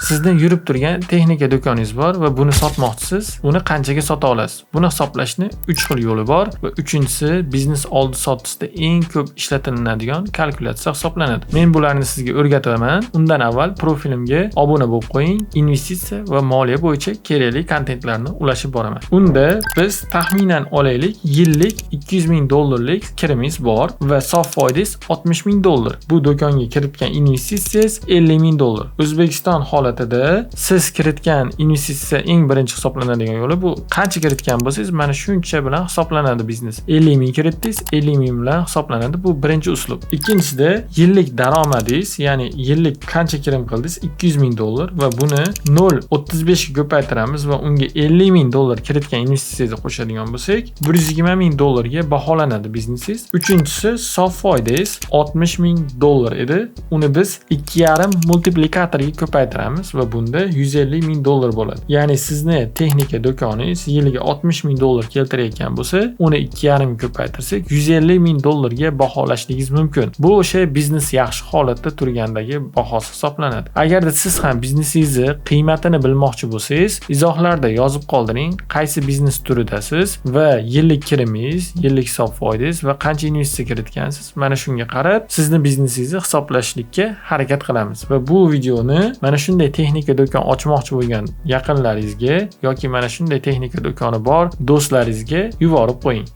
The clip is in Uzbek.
Sizni yurib turgan texnika do'koningiz bor va buni sotmoqchisiz. Uni qanchaga sota olasiz? Buni hisoblashni 3 xil yo'li bor va uchinchisi biznes oldi sotdisida eng ko'p ishlatiladigan kalkulyatsiya hisoblanadi. Men bularni sizga o'rgataman. Undan avval profilimga obuna bo'lib qo'ying. Investitsiya va moliya bo'yicha kerakli kontentlarni ulashib boraman. Unda biz taxminan olaylik, yillik 200 ming dollarlik kirimingiz bor va sof foydangiz 60 ming dollar. Bu do'konga kiritgan investitsiyangiz 50 ming dollar. O'zbekiston holatida siz kiritgan investitsiya eng birinchi hisoblanadigan yo'li bu qancha kiritgan bo'lsangiz, mana shuncha bilan hisoblanadi biznes. 50 ming kiritdingiz, 50 ming bilan hisoblanadi. Bu birinchi uslub. Ikkinchisida yillik daromadingiz, ya'ni yillik qancha kirim qildingiz? 200 ming dollar va buni 0.35 ga ko'paytiramiz va unga 50 ming dollar kiritgan investitsiyangizni qo'shadigan bo'lsak, 120 ming dollarga baholanadi biznesingiz. Uchinchisi sof foydangiz 60 ming dollar edi. Uni biz 2,5 multiplikatorga ko'paytiramiz va bunda 150 ming dollar bo'ladi. Ya'ni sizni texnika do'koningiz yiliga 60 ming dollar keltirayotgan bo'lsa, uni 2,5 ga ko'paytirsak, 150 ming dollarga baholashligingiz mumkin. Bu o'sha biznes yaxshi holatda turgandagi bahosi hisoblanadi. Agarda siz ham biznesingizni qiymatini bilmoqchi bo'lsangiz, izohlarda yozib qoldiring, qaysi biznes turidasiz va yillik kirimingiz, yillik sof foydangiz va qancha investitsiya kiritgansiz. Mana shunga qarab sizni biznesingizni hisoblashlikka harakat qilamiz. Va bu videoni mana shunday texnika do'kon ochmoqchi bo'lgan yaqinlaringizga yoki mana shunday texnika do'koni bor do'stlaringizga yuborib qo'ying.